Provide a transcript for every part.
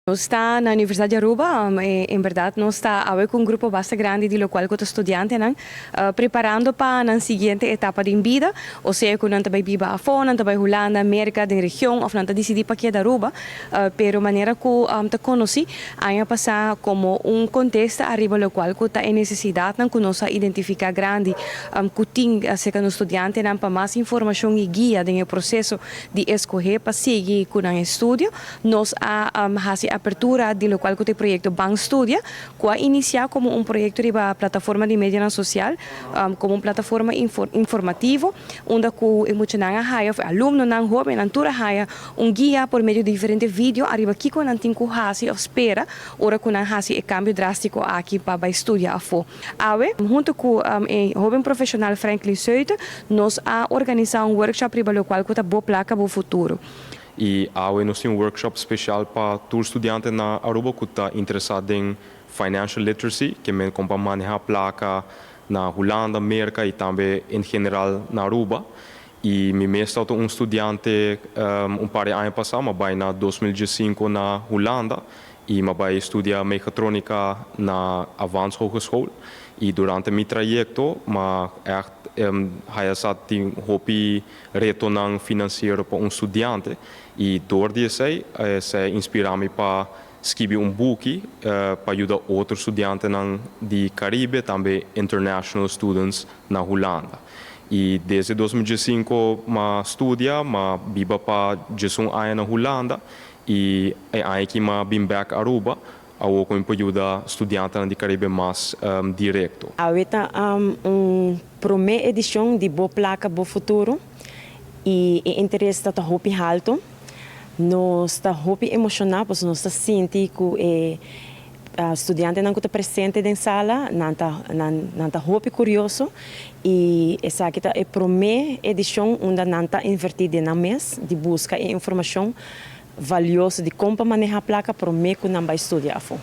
Nos ta na Universidad di Aruba, en berdad nos ta awe cu un grupo basta grandi di locual cu ta studiantenan preparando pa nan siguiente etapa den bida, o sea cu nan ta bay biba afo, nan ta bay Hulanda, Merca, den region of nan ta dicidi pa keda Aruba. Pero manera cu ta conoci, aña pasa como un contesta ariba locual cu ta e necesidadnan cu nos a identifica grandi cu tin acerca nos studiantenan pa mas informacion y guia den e proceso di escoge pa sigui cu nan estudio, nos a hasi apertura di locual cu ta e proyecto Ban Studia, cu a inicia como un proyecto riba plataforma di medianan social, como un plataforma informativo, unda cu e muchanan a haya, of e alumnonan, hobennan tur a haya un guia por medio di diferente video ariba kico nan tin cu hasi of spera ora cu nan hasi e cambio drastico aki pa bay studia afo. Awe, hunto cu e hoben profesional Franklin Seute, nos a organisa un workshop riba locual cu ta Bo Placa Bo Futuro. Y awe nos tin un workshop special pa tur studiante na Aruba cu ta interesa den financial literacy, kiermen con pa maneha placa na Hulanda, Merca y tambe en general na Aruba. Y mi mes ta un studiante un par di aña pasa, m'a bay na 2015 na Hulanda y m'a bay studia mechatronica na Avans Hogeschool. Y durante mi trayecto, m'a echt haya sa tin hopi retonan financiero pa un studiante y door di esey, esey a inspira mi pa skirbi un buki pa yuda otro studiantenan di Caribe, tambe international students na Hulanda. Y desde 2015 m'a studia, m'a biba pa 11 aña na Hulanda y e aña aki m'a bin back Aruba, awo cu mi por yuda studiantenan di Caribe mas directo. Awe ta un prome edicion di Bo Placa Bo Futuro y e interes ta hopi halto. Nos ta hopi emociona, pues nos ta sinti cu e studiantenan cu ta presente den sala, nan ta hopi curioso y esaki ta e prome edicion unda nan ta inverti den nan mes, di busca e informacion valioso di con pa maneha placa prome cu nan bay studia afo.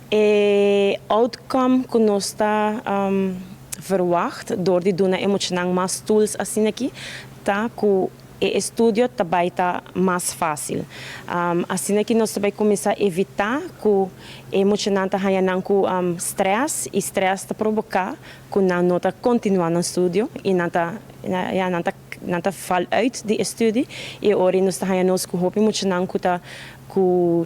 E outcome cu nos ta verwacht door di duna e muchanan mas tools asina aki, ta cu e estudio tambe ta mas facil. Asina cu nos tambe cuminsa evita cu e muchanan ta haya nan cu stress y stress ta provoca cu nan no ta continua nan estudio y nan ta, ja, nan ta val uit di studie y ora nos ta haya nos cu hopi muchanan cu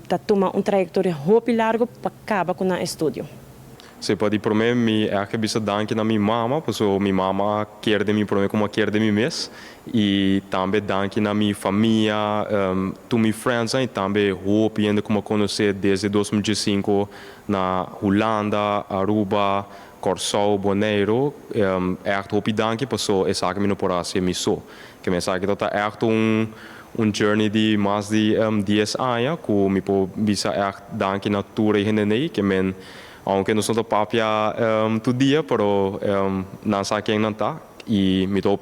ta tuma un trayectoria hopi largo pa caba cu nan estudio. Si, pa di prome mi a bisa danki na mi mama, paso mi mama kier den mi prome cu mi a kier den mi mes y tambe danki na mi famia, tur mi friends y tambe hopi hende cu mi a conoce desde 2005 na Hulanda, Aruba, Corsou, Bonaire, echt hopi danki, paso esaki mi no por haci mi so. Kiermen esaki ta echt un journey di mas di 10 aña cu mi por bisa echt danki na tur hende, kiermen aunke nos no ta papia tur dia, pero nan sa ken nan ta y mi ta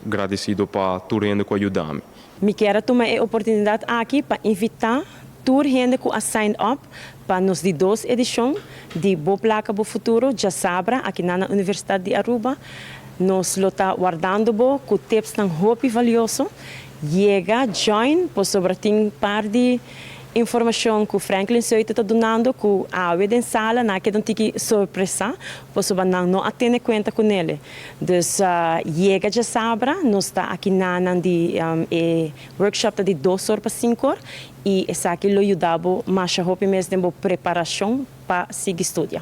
gradicido pa tur hende cu a yuda mi. Mi kier tuma e oportunidad aki pa invita tur hende cu a sign up pa nos di dos edicion di Bo Placa Bo Futuro, diasabra, aki na Universidad di Aruba. Nos lo ta wardando bo cu tips tan hopi valioso. Yega, join, pasobra tin par di informacion cu Franklin Seute ta dunando cu awe den sala nan a keda un tiki sorpresa, pasobra nan no a tene cuenta cu ne. Dus yega diasabra, nos ta aki na nan di e workshop ta di 2 or pa 5 or y esaki lo yuda bo mas hopi mes den bo preparacion pa sigui studia.